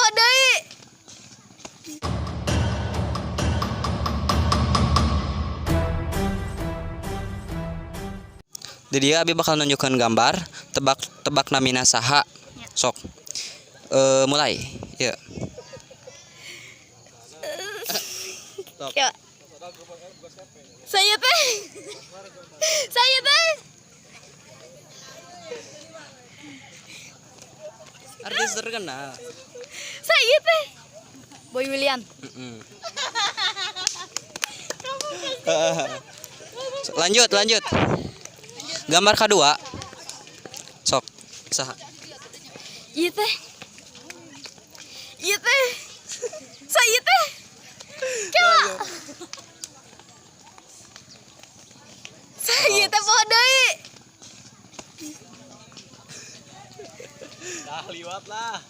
poho deui. Di dieu abi bakal nunjukkeun gambar, tebak tebak namina saha. Sok. Mulai. Ya. Ya. Saya teh. Saya teh. Artis terkenal. Saya teh. Boy William. Lanjut, lanjut. Gambar kedua. Sok. Saha? Iya teh. Iya teh. Saya teh. Kela. Saya teh poho deui. Dah liwat lah.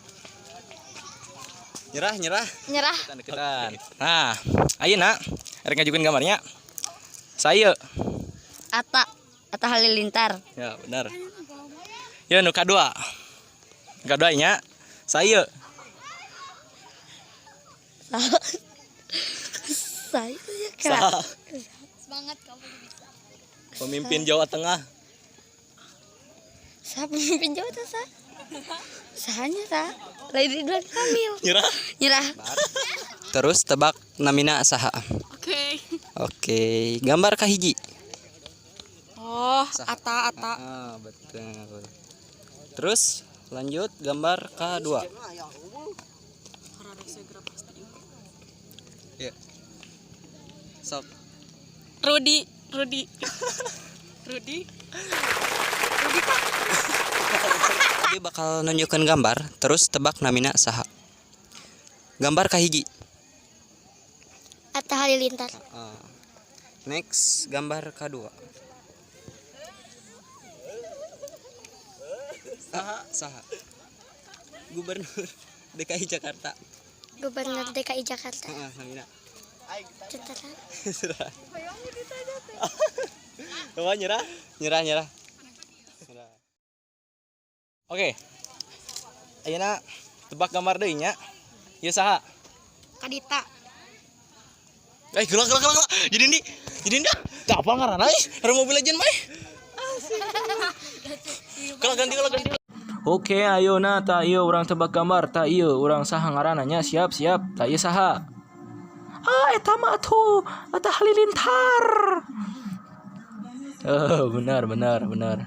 Nyerah, nyerah. Nyerah. Deketan. Nah, ayeuna rek ngajukeun gambarnya. Saya. Atta. Atta Halilintar. Ya, benar. Ya nu kadua. Kadua nya saya. Saya kira. Saha? Semangat kamu bisa. Pemimpin Jawa Tengah. Sa pemimpin Jawa Tengah sa. Sahanya sa. Lain Ridwan Kamil. Nyerah. Nyerah. Terus tebak namina saha. Oke. Oke, gambar kahiji. Oh, Atta Atta. Ah, betul. Terus lanjut gambar kedua. Ya. Sok. Rudi, Rudi. Rudi. Rudi Kak. Abi bakal nunjukkeun gambar, terus tebak namina saha. Gambar kahiji. Atta Halilintar. Ah. Next, gambar kedua. Saha, saha. Gubernur DKI Jakarta. Gubernur DKI Jakarta. Heeh, namina. Cetera. Serah. Coba nyerah. Nyerah, nyerah. Oke. Ayeuna tebak gambar deui nya. Ieu saha? Kadita. Eh, gelak gelak gelak. Jadi ini, jadi ini. Tak apa ngaranna euy. Ada mobil aja mah. Gelak ganti gelak ganti. Oke, ayo na ta ieu urang tebak gambar, ta ieu urang saha ngaranna nya, siap siap. Ta ieu saha? Ah, eta mah atuh Atta Halilintar. Eh, benar benar benar.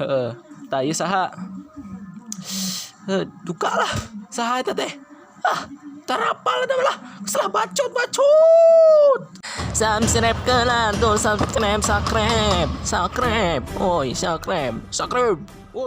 Heeh. Ta ieu saha? Eh, duka lah. Saha eta teh? Ah, tarapal eta lah. Salah bacot bacot. Subscribe ke tuh, subscribe, subscribe, subscribe, oi, subscribe, subscribe, oi.